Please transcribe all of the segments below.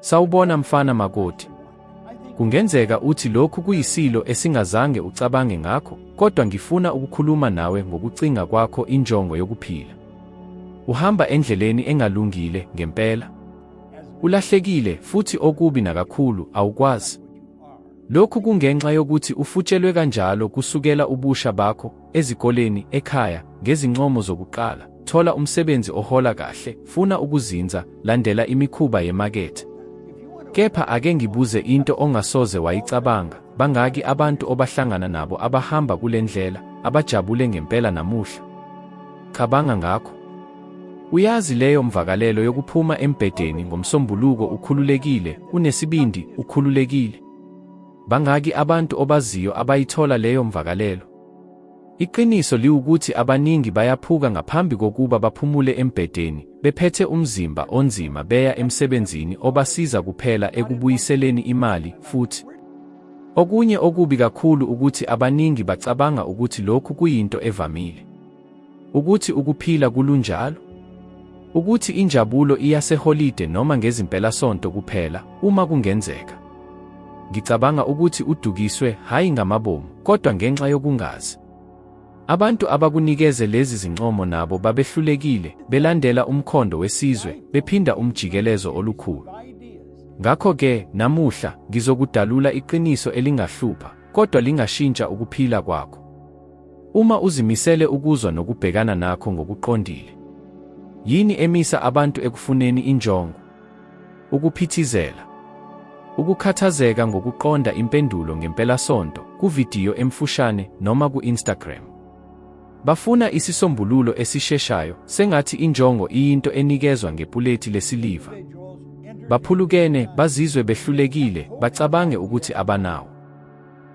Sawubona mfana makoti. Kungenzeka uthi lokhu kuyisilo esingazange ucabange ngakho, kodwa ngifuna ukukhuluma nawe ngokucinga kwakho injongo yokuphila. Uhamba endleleni engalungile ngempela. Ulahlekile futhi okubi nakakhulu awukwazi. Lokhu kungenxa yokuthi ufutshelwe kanjalo kusukela ubusha bakho, ezikoleni, ekhaya, ngezincomo zokuqala, thola umsebenzi ohola kahle, funa ukuzinza, landela imikhuba yemakethe. Kepha ake ngibuze into ongasoze wayicabanga, bangaki abantu obahlangana nabo abahamba kule ndlela, abajabule ngempela namuhla? Cabanga ngakho. Uyazi leyo mvakalelo yokuphuma embhedeni ngoMsombuluko ukhululekile, unesibindi, ukhululekile. Bangaki abantu obaziyo abayithola leyo mvakalelo? Iqiniso liwukuthi abaningi bayaphuka ngaphambi kokuba baphumule embhedeni, bephethe umzimba onzima beya emsebenzini obasiza kuphela ekubuyiseleni imali, futhi. Okunye okubi kakhulu ukuthi abaningi bacabanga ukuthi lokhu kuyinto evamile. Ukuthi ukuphila kulunjalo. Ukuthi injabulo iyaseholide noma ngezimpelasonto kuphela, uma kungenzeka. Ngicabanga ukuthi udukiswe, hhayi ngamabomu, kodwa ngenxa yokungazi. Abantu abakunikeze lezi zincomo nabo babehlulekile, belandela umkhondo wesizwe, bephinda umjikelezo olukhulu. Ngakho-ke, namuhla, ngizokudalula iqiniso elingahlupha, kodwa lingashintsha ukuphila kwakho. Uma uzimisele ukuzwa nokubhekana nakho ngokuqondile. Yini emisa abantu ekufuneni injongo? Ukuphithizela. Ukukhathazeka ngokuqonda impendulo ngempelasonto, kuvidiyo emfushane noma ku-Instagram. Bafuna isisombululo esisheshayo, sengathi injongo iyinto enikezwa ngepuleti lesiliva. Baphulukene, bazizwe behlulekile, bacabange ukuthi abanawo.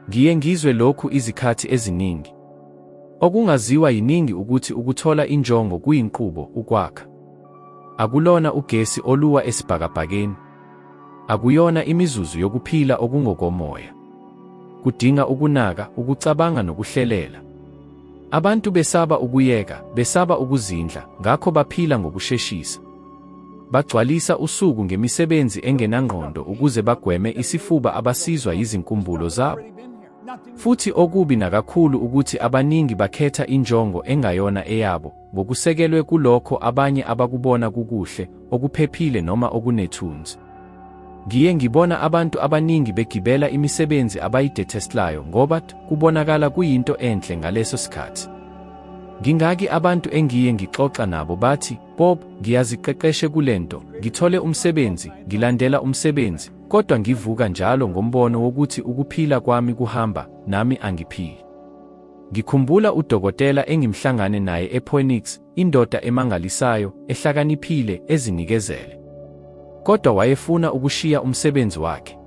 Ngiye ngizwe lokhu izikhathi eziningi. Okungaziwa yiningi ukuthi ukuthola injongo kuyinqubo, ukwakha. Akulona ugesi oluwa esibhakabhakeni. Akuyona imizuzu yokuphila okungokomoya. Kudinga ukunaka, ukucabanga nokuhlelela. Abantu besaba ukuyeka, besaba ukuzindla, ngakho baphila ngokusheshisa. Bagcwalisa usuku ngemisebenzi engenangqondo ukuze bagweme isifuba abasizwa yizinkumbulo zabo. Futhi okubi nakakhulu ukuthi abaningi bakhetha injongo engayona eyabo, ngokusekelwe kulokho abanye abakubona kukuhle, okuphephile noma okunethunzi. Ngiye ngibona abantu abaningi begibela imisebenzi abayidetestlayo ngoba kubonakala kuyinto enhle ngaleso sikhathi. Ngingaki abantu engiye ngixoxa nabo bathi, Bob, ngiyaziqeqeshe kulento, ngithole umsebenzi, ngilandela umsebenzi, kodwa ngivuka njalo ngombono wokuthi ukuphila kwami kuhamba, nami angiphili. Ngikhumbula udokotela engimhlangane naye ePhoenix, indoda emangalisayo, ehlakaniphile, ezinikezele. Kodwa wayefuna ukushiya umsebenzi wakhe.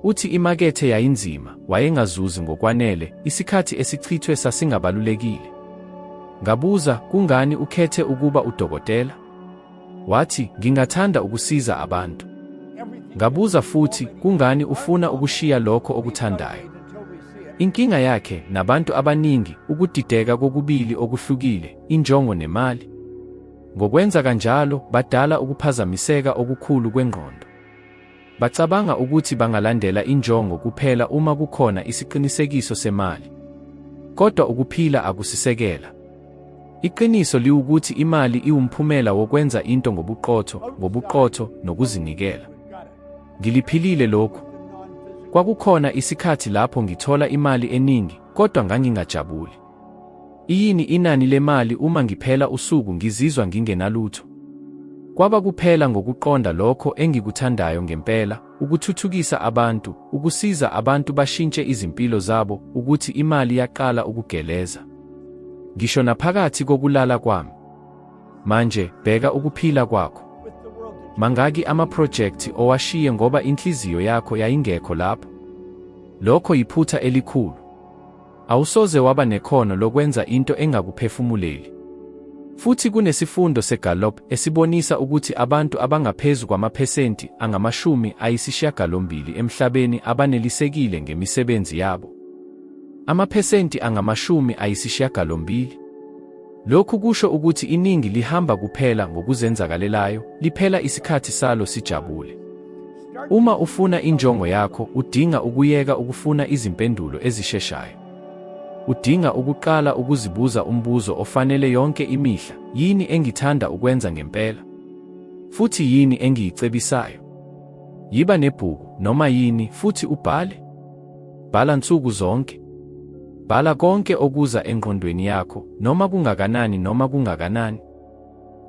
Uthi imakethe yayinzima, wayengazuzi ngokwanele, isikhathi esichithwe sasingabalulekile. Ngabuza, kungani ukhethe ukuba udokotela? Wathi, ngingathanda ukusiza abantu. Ngabuza futhi, kungani ufuna ukushiya lokho okuthandayo? Inkinga yakhe, nabantu abaningi, ukudideka kokubili okuhlukile, injongo nemali. Ngokwenza kanjalo, badala ukuphazamiseka okukhulu kwengqondo. Bacabanga ukuthi bangalandela injongo kuphela uma kukhona isiqinisekiso semali. Kodwa ukuphila akusisekela. Iqiniso liwukuthi imali iwumphumela wokwenza into ngobuqotho, ngobuqotho nokuzinikela. Ngiliphilile lokhu. Kwakukhona isikhathi lapho ngithola imali eningi, kodwa ngangingajabuli. Iyini inani lemali uma ngiphela usuku ngizizwa ngingenalutho? Kwaba kuphela ngokuqonda lokho engikuthandayo ngempela, ukuthuthukisa abantu, ukusiza abantu bashintshe izimpilo zabo, ukuthi imali yaqala ukugeleza. Ngisho naphakathi kokulala kwami. Manje, bheka ukuphila kwakho. Mangaki amaphrojekthi owashiye ngoba inhliziyo yakho yayingekho lapho? Lokho yiphutha elikhulu. Awusoze waba nekhono lokwenza into engakuphefumuleli. Futhi kunesifundo seGallup esibonisa ukuthi abantu abangaphezu kwamaphesenti angama-80 emhlabeni abanelisekile ngemisebenzi yabo. Amaphesenti angama-80. Lokhu kusho ukuthi iningi lihamba kuphela ngokuzenzakalelayo, liphela isikhathi salo sijabule. Uma ufuna injongo yakho, udinga ukuyeka ukufuna izimpendulo ezisheshayo. Udinga ukuqala ukuzibuza umbuzo ofanele yonke imihla, yini engithanda ukwenza ngempela? Futhi yini engiyicebisayo? Yiba nebhuku, noma yini, futhi ubhale. Bhala nsuku zonke. Bhala konke okuza engqondweni yakho, noma kungakanani noma kungakanani.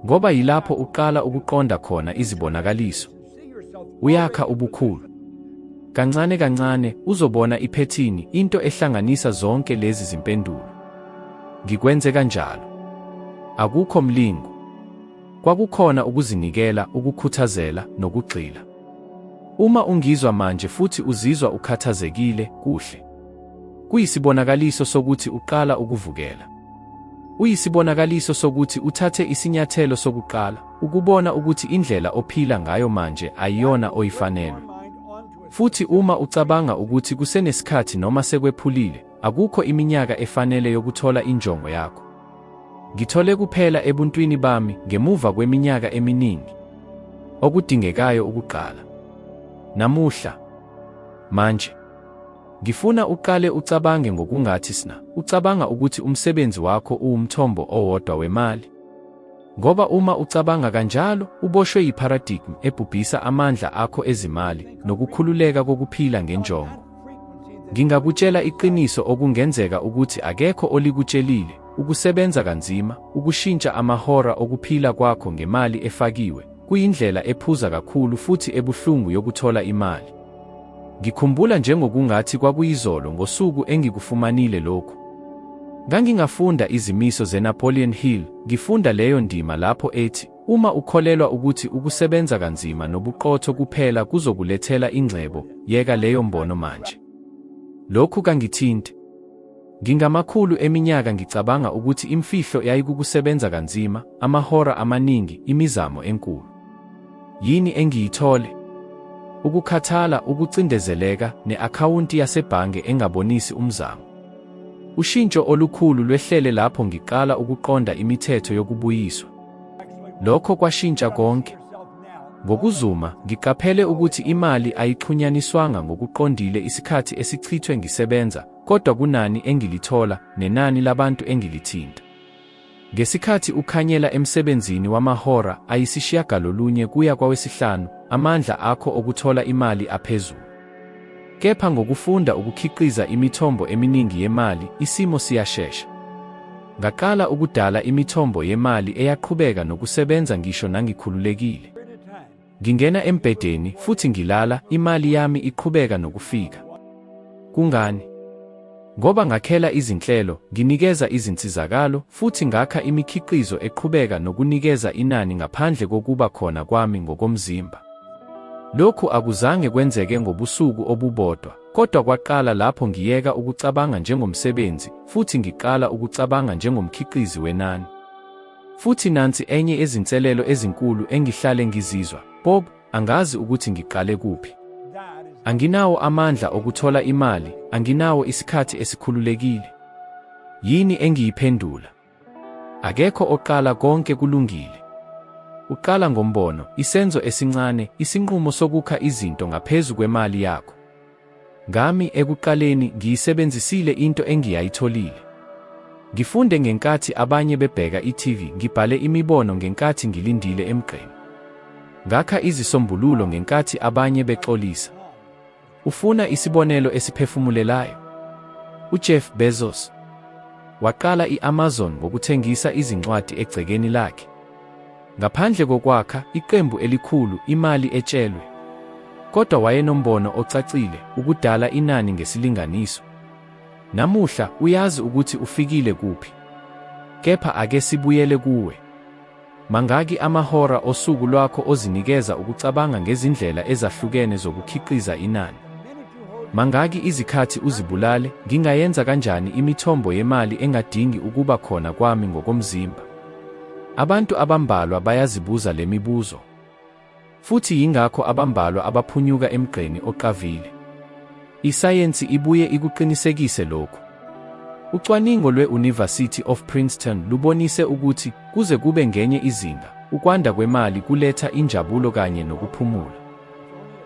Ngoba yilapho uqala ukuqonda khona izibonakaliso. Uyakha ubukhulu. Kancane kancane, uzobona iphethini, into ehlanganisa zonke lezi zimpendulo. Ngikwenze kanjalo. Akukho mlingo. Kwakukhona ukuzinikela, ukukhuthazela, nokugxila. Uma ungizwa manje futhi uzizwa ukhathazekile, kuhle. Kuyisibonakaliso sokuthi uqala ukuvukela. Uyisibonakaliso sokuthi uthathe isinyathelo sokuqala, ukubona ukuthi indlela ophila ngayo manje ayiyona oyifanelwe. Futhi uma ucabanga ukuthi kusenesikhathi noma sekwephulile, akukho iminyaka efanele yokuthola injongo yakho. Ngithole kuphela ebuntwini bami ngemuva kweminyaka eminingi. Okudingekayo ukuqala. Namuhla. Manje. Ngifuna uqale ucabange ngokungathi sna, ucabanga ukuthi umsebenzi wakho uwumthombo owodwa wemali. Ngoba uma ucabanga kanjalo, uboshwe yiparadigm ebhubhisa amandla akho ezimali nokukhululeka kokuphila ngenjongo. Ngingakutshela iqiniso okungenzeka ukuthi akekho olikutshelile, ukusebenza kanzima, ukushintsha amahora okuphila kwakho ngemali efakiwe, kuyindlela ephuza kakhulu futhi ebuhlungu yokuthola imali. Ngikhumbula njengokungathi kwakuyizolo ngosuku engikufumanile lokhu. Ngangingafunda izimiso zeNapoleon Hill, ngifunda leyo ndima lapho ethi, Uma ukholelwa ukuthi ukusebenza kanzima nobuqotho kuphela kuzokulethela ingcebo, yeka leyo mbono manje. Lokhu kangithinti. Ngingamakhulu eminyaka ngicabanga ukuthi imfihlo yayikukusebenza kanzima, amahora amaningi, imizamo enkulu. Yini engiyithole? Ukukhathala, ukucindezeleka, ne-akhawunti yasebhange engabonisi umzamo. Ushintsho olukhulu lwehlele lapho ngiqala ukuqonda imithetho yokubuyiswa. Lokho kwashintsha konke. Ngokuzuma, ngiqaphele ukuthi imali ayixhunyaniswanga ngokuqondile isikhathi esichithwe ngisebenza, kodwa kunani engilithola nenani labantu engilithinta. Ngesikhathi ukhanyela emsebenzini wamahora ayisishiyagalolunye kuya kwawesihlanu, amandla akho okuthola imali aphezulu. Kepha ngokufunda ukukhiqiza imithombo eminingi yemali, isimo siyashesha. Ngaqala ukudala imithombo yemali eyaqhubeka nokusebenza ngisho nangikhululekile. Ngingena embhedeni futhi ngilala, imali yami iqhubeka nokufika. Kungani? Ngoba ngakhela izinhlelo, nginikeza izinsizakalo, futhi ngakha imikhiqizo eqhubeka nokunikeza inani ngaphandle kokuba khona kwami ngokomzimba. Lokhu akuzange kwenzeke ngobusuku obubodwa, kodwa kwaqala lapho ngiyeka ukucabanga njengomsebenzi futhi ngiqala ukucabanga njengomkhiqizi wenani. Futhi nansi enye yezinselelo ezinkulu engihlale ngizizwa, Bob, angazi ukuthi ngiqale kuphi. Anginawo amandla okuthola imali, anginawo isikhathi esikhululekile. Yini engiyiphendula? Akekho oqala konke kulungile. Uqala ngombono, isenzo esincane, isinqumo sokukha izinto ngaphezu kwemali yakho. Ngami, ekuqaleni, ngiyisebenzisile into engiyayitholile. Ngifunde ngenkathi abanye bebheka i-TV, ngibhale imibono ngenkathi ngilindile emgqeni. Ngakha izisombululo ngenkathi abanye bexolisa. Ufuna isibonelo esiphefumulelayo? UJeff Bezos waqala i-Amazon ngokuthengisa izincwadi egcekeni lakhe. Ngaphandle kokwakha iqembu elikhulu, imali etshelwe. Kodwa wayenombono ocacile, ukudala inani ngesilinganiso. Namuhla, uyazi ukuthi ufikile kuphi. Kepha ake sibuyele kuwe. Mangaki amahora osuku lwakho ozinikeza ukucabanga ngezindlela ezahlukene zokukhiqiza inani? Mangaki izikhathi uzibulale, ngingayenza kanjani imithombo yemali engadingi ukuba khona kwami ngokomzimba? Abantu abambalwa bayazibuza le mibuzo. Futhi yingakho abambalwa abaphunyuka emgqeni oqavile. Isayensi ibuye ikuqinisekise lokhu. Ucwaningo lwe-University of Princeton lubonise ukuthi kuze kube ngenye izinga, ukwanda kwemali kuletha injabulo kanye nokuphumula.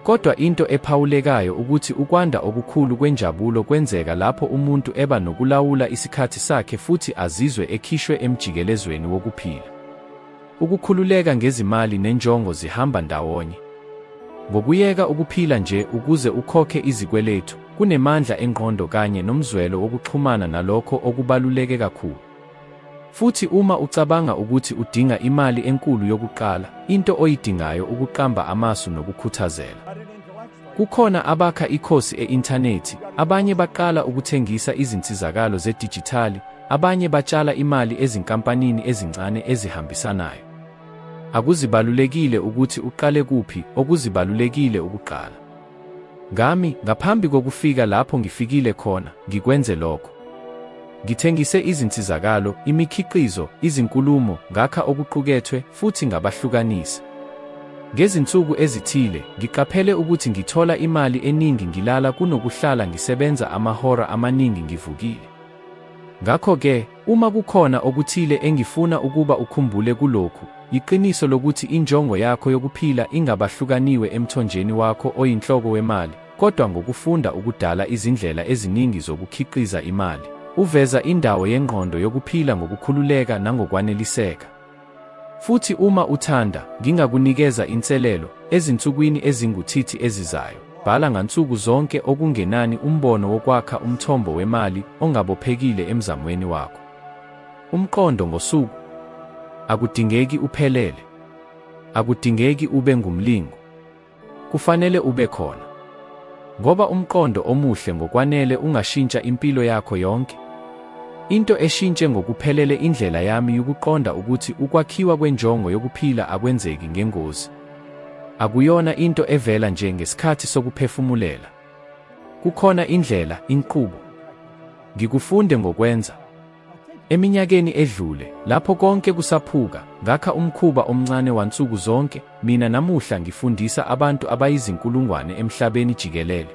Kodwa into ephawulekayo ukuthi ukwanda okukhulu kwenjabulo kwenzeka lapho umuntu eba nokulawula isikhathi sakhe futhi azizwe ekhishwe emjikelezweni wokuphila. Ukukhululeka ngezimali nenjongo zihamba ndawonye. Ngokuyeka ukuphila nje ukuze ukhokhe izikweletu, kunemandla engqondo kanye nomzwelo wokuxhumana nalokho okubaluleke kakhulu. Futhi uma ucabanga ukuthi udinga imali enkulu yokuqala, into oyidingayo ukuqamba amasu nokukhuthazela. Kukhona abakha ikhosi e-inthanethi, abanye baqala ukuthengisa izinsizakalo zedijithali, abanye batshala imali ezinkampanini ezincane ezihambisanayo. Akuzibalulekile ukuthi uqale kuphi, okuzibalulekile ukuqala. Ngami, ngaphambi kokufika lapho ngifikile khona, ngikwenze lokho. Ngithengise izinsizakalo, imikhiqizo, izinkulumo, ngakha okuqukethwe, futhi ngabahlukanisa. Ngezinsuku ezithile, ngiqaphele ukuthi ngithola imali eningi ngilala kunokuhlala ngisebenza amahora amaningi ngivukile. Ngakho-ke, uma kukhona okuthile engifuna ukuba ukhumbule kulokhu, yiqiniso lokuthi injongo yakho yokuphila ingabahlukaniwe emthonjeni wakho oyinhloko wemali, kodwa ngokufunda ukudala izindlela eziningi zokukhiqiza imali, uveza indawo yengqondo yokuphila ngokukhululeka nangokwaneliseka. Futhi uma uthanda, ngingakunikeza inselelo, ezinsukwini ezingu-30 ezizayo, bhala ngansuku zonke okungenani umbono wokwakha umthombo wemali ongabophekile emzamweni wakho. Umqondo ngosuku. Akudingeki uphelele. Akudingeki ube ngumlingo. Kufanele ube khona. Ngoba umqondo omuhle ngokwanele ungashintsha impilo yakho yonke. Into eshintshe ngokuphelele indlela yami yukuqonda ukuthi ukwakhiwa kwenjongo yokuphila akwenzeki ngengozi. Akuyona into evela nje ngesikhathi sokuphefumulela. Kukhona indlela, inqubo. Ngikufunde ngokwenza. Eminyakeni edlule, lapho konke kusaphuka, ngakha umkhuba omncane wansuku zonke, mina namuhla ngifundisa abantu abayizinkulungwane emhlabeni jikelele.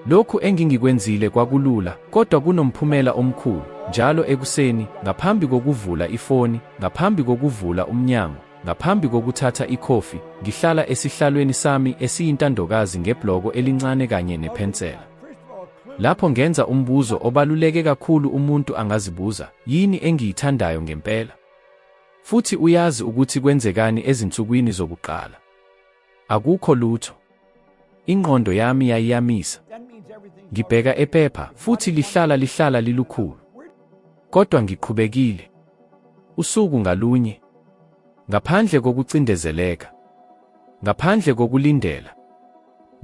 Lokhu engingikwenzile kwakulula, kodwa kunomphumela omkhulu, njalo ekuseni, ngaphambi kokuvula ifoni, ngaphambi kokuvula umnyango, ngaphambi kokuthatha ikhofi, ngihlala esihlalweni sami esiyintandokazi ngebhloko elincane kanye nephensela. Lapho ngenza umbuzo obaluleke kakhulu umuntu angazibuza, yini engiyithandayo ngempela? Futhi uyazi ukuthi kwenzekani ezinsukwini zokuqala. Akukho lutho. Ingqondo yami yayiyamisa. Ngibheka epepha futhi lihlala lihlala lilukhulu. Kodwa ngiqhubekile. Usuku ngalunye. Ngaphandle kokucindezeleka. Ngaphandle kokulindela.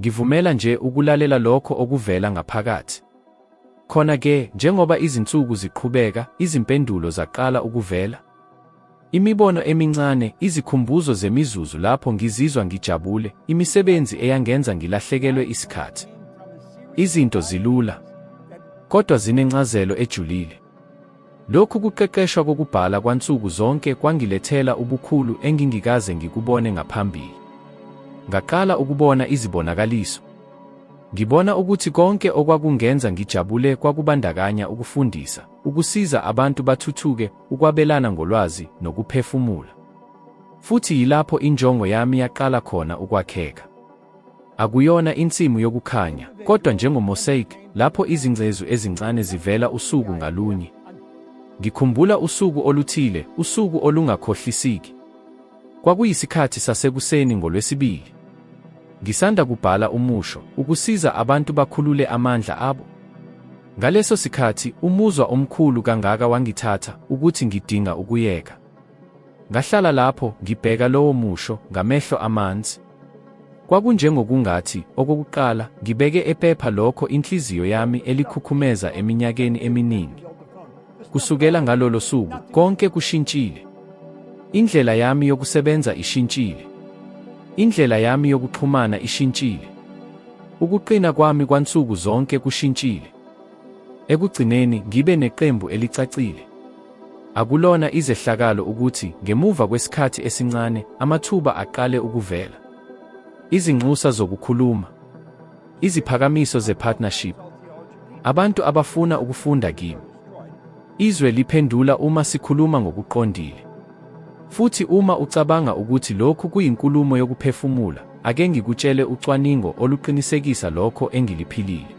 Ngivumela nje ukulalela lokho okuvela ngaphakathi. Khona-ke, njengoba izinsuku ziqhubeka, izimpendulo zaqala ukuvela. Imibono emincane, izikhumbuzo zemizuzu lapho ngizizwa ngijabule, imisebenzi eyangenza ngilahlekelwe isikhathi. Izinto zilula, kodwa zinencazelo ejulile. Lokhu kuqeqeshwa kokubhala kwansuku zonke kwangilethela ubukhulu engingikaze ngikubone ngaphambili. Ngaqala ukubona izibonakaliso. Ngibona ukuthi konke okwakungenza ngijabule kwakubandakanya ukufundisa, ukusiza abantu bathuthuke, ukwabelana ngolwazi, nokuphefumula. Futhi yilapho injongo yami yaqala khona ukwakheka. Akuyona insimu yokukhanya, kodwa njengomosaic, lapho izingcezu ezincane zivela usuku ngalunye. Ngikhumbula usuku oluthile, usuku olungakhohlisiki. Kwakuyisikhathi sasekuseni ngoLwesibili. Ngisanda kubhala umusho, ukusiza abantu bakhulule amandla abo. Ngaleso sikhathi, umuzwa omkhulu kangaka wangithatha, ukuthi ngidinga ukuyeka. Ngahlala lapho, ngibheka lowo musho, ngamehlo amanzi. Kwakunjengokungathi, okokuqala, ngibeke epepha lokho inhliziyo yami elikhukhumeza eminyakeni eminingi. Kusukela ngalolo suku, konke kushintshile. Indlela yami yokusebenza ishintshile. Indlela yami yokuxhumana ishintshile. Ukuqina kwami kwansuku zonke kushintshile. Ekugcineni, ngibe neqembu elicacile. Akulona izehlakalo ukuthi, ngemuva kwesikhathi esincane, amathuba aqale ukuvela. Izinxusa zokukhuluma. Iziphakamiso ze-partnership. Abantu abafuna ukufunda kimi. Izwe liphendula uma sikhuluma ngokuqondile. Futhi uma ucabanga ukuthi lokhu kuyinkulumo yokuphefumula, Ake ngikutshele ucwaningo oluqinisekisa lokho engiliphilile.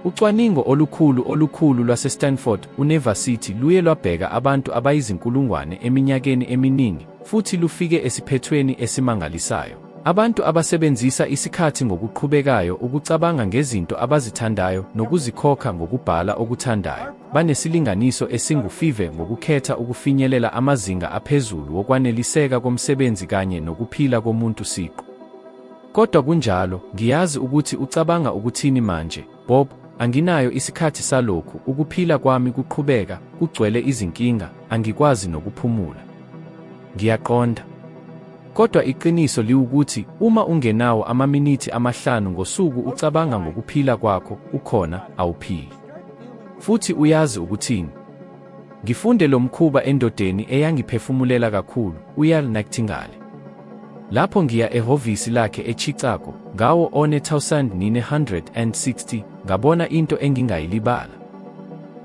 Ucwaningo olukhulu olukhulu lwaseStanford Unevasithi luye lwabheka abantu abayizinkulungwane eminyakeni eminingi futhi lufike esiphethweni esimangalisayo. Abantu abasebenzisa isikhathi ngokuqhubekayo ukucabanga ngezinto abazithandayo nokuzikhokha ngokubhala okuthandayo banesilinganiso esingu-5 ngokukhetha ukufinyelela amazinga aphezulu wokwaneliseka komsebenzi kanye nokuphila komuntu siqu. Kodwa kunjalo, ngiyazi ukuthi ucabanga ukuthini manje, Bob, anginayo isikhathi salokhu, ukuphila kwami kuqhubeka, kugcwele izinkinga, angikwazi nokuphumula. Ngiyaqonda. Kodwa iqiniso liwukuthi, uma ungenawo amaminithi amahlanu ngosuku ucabanga ngokuphila kwakho, ukhona, awuphili. Futhi uyazi ukuthini? Ngifunde lo mkhuba endodeni eyangiphefumulela kakhulu, uEarl Nightingale. Lapho ngiya ehhovisi lakhe eChicago ngawo 1960, ngabona into engingayilibala.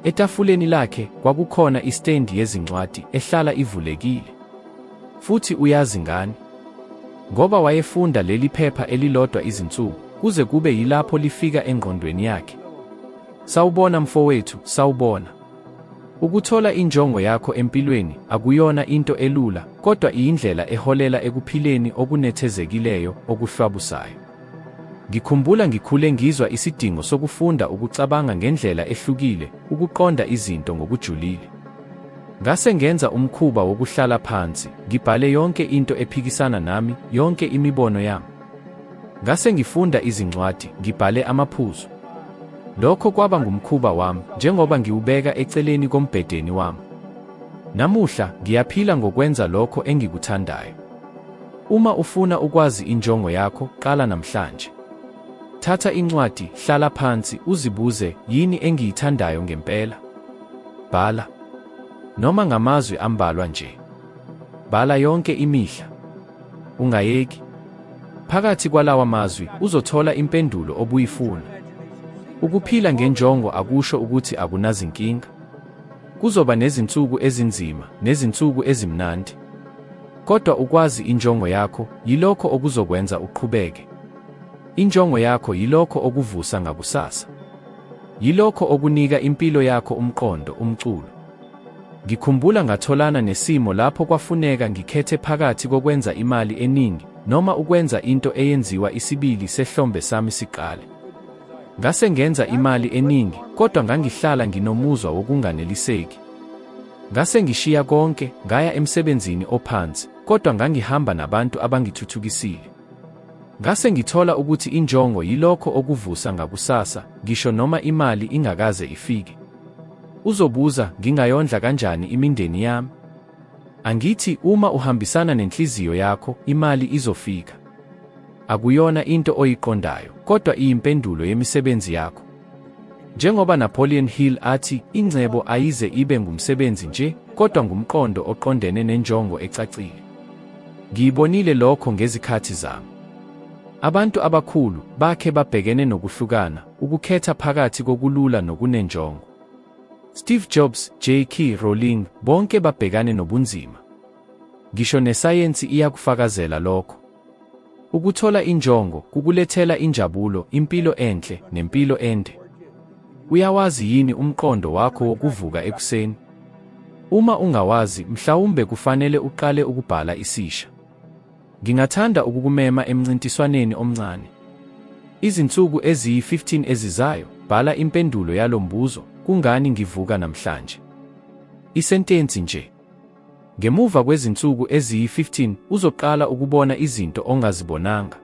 Etafuleni lakhe kwakukhona istendi yezincwadi ehlala ivulekile. Futhi uyazi ngani? Ngoba wayefunda leli phepha elilodwa izinsuku, kuze kube yilapho lifika engqondweni yakhe. Sawubona mfowethu, sawubona. Ukuthola injongo yakho empilweni akuyona into elula, kodwa iyindlela eholela ekuphileni okunethezekileyo, okuhlwabusayo. Ngikhumbula ngikhule ngizwa isidingo sokufunda ukucabanga ngendlela ehlukile, ukuqonda izinto ngokujulile. Ngase ngenza umkhuba wokuhlala phansi, ngibhale yonke into ephikisana nami, yonke imibono yami. Ngase ngifunda izincwadi, ngibhale amaphuzu. Lokho kwaba ngumkhuba wami, njengoba ngiwubeka eceleni kombhedeni wami. Namuhla, ngiyaphila ngokwenza lokho engikuthandayo. Uma ufuna ukwazi injongo yakho, qala namhlanje. Thatha incwadi, hlala phansi, uzibuze, yini engiyithandayo ngempela? Bhala. Noma ngamazwi ambalwa nje. Bhala yonke imihla. Ungayeki. Phakathi kwalawa mazwi uzothola impendulo obuyifuna. Ukuphila ngenjongo akusho ukuthi akunazinkinga. Kuzoba nezinsuku ezinzima nezinsuku ezimnandi. Kodwa ukwazi injongo yakho yilokho okuzokwenza uqhubeke. Injongo yakho yilokho okuvusa ngakusasa. Yilokho okunika impilo yakho umqondo, umculo. Ngikhumbula ngatholana nesimo lapho kwafuneka ngikhethe phakathi kokwenza imali eningi noma ukwenza into eyenziwa isibili sehlombe sami siqale. Ngase ngenza imali eningi kodwa ngangihlala nginomuzwa wokunganeliseki. Ngase ngishiya konke ngaya emsebenzini ophansi kodwa ngangihamba nabantu abangithuthukisile. Ngase ngithola ukuthi injongo yilokho okuvusa ngakusasa ngisho noma imali ingakaze ifike. Uzobuza, ngingayondla kanjani imindeni yami? Angithi uma uhambisana nenhliziyo yakho, imali izofika. Akuyona into oyiqondayo, kodwa iyimpendulo yemisebenzi yakho. Njengoba Napoleon Hill athi, ingcebo ayize ibe ngumsebenzi nje, kodwa ngumqondo oqondene nenjongo ecacile. Ngiyibonile lokho ngezikhathi zami. Abantu abakhulu bakhe babhekene nokuhlukana, ukukhetha phakathi kokulula nokunenjongo. Steve Jobs, JK Rowling, bonke babhekane nobunzima. Ngisho nesayensi iyakufakazela lokho. Ukuthola injongo kukulethela injabulo, impilo enhle, nempilo ende. Uyawazi yini umqondo wakho wokuvuka ekuseni? Uma ungawazi, mhlawumbe kufanele uqale ukubhala isisha. Ngingathanda ukukumema emncintiswaneni omncane. Izinsuku eziyi-15 ezizayo, bhala impendulo yalo mbuzo, Kungani ngivuka namhlanje? Isentensi nje. Ngemuva kwezinsuku eziyi-15 uzoqala ukubona izinto ongazibonanga.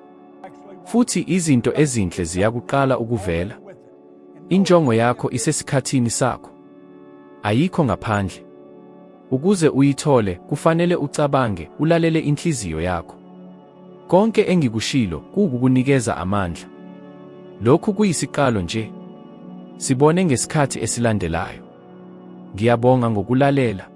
Futhi izinto ezinhle ziyakuqala ukuvela. Injongo yakho isesikhathini sakho. Ayikho ngaphandle. Ukuze uyithole, kufanele ucabange, ulalele inhliziyo yakho. Konke engikushilo kuwukukunikeza amandla. Lokhu kuyisiqalo nje. Sibone ngesikhathi esilandelayo. Ngiyabonga ngokulalela.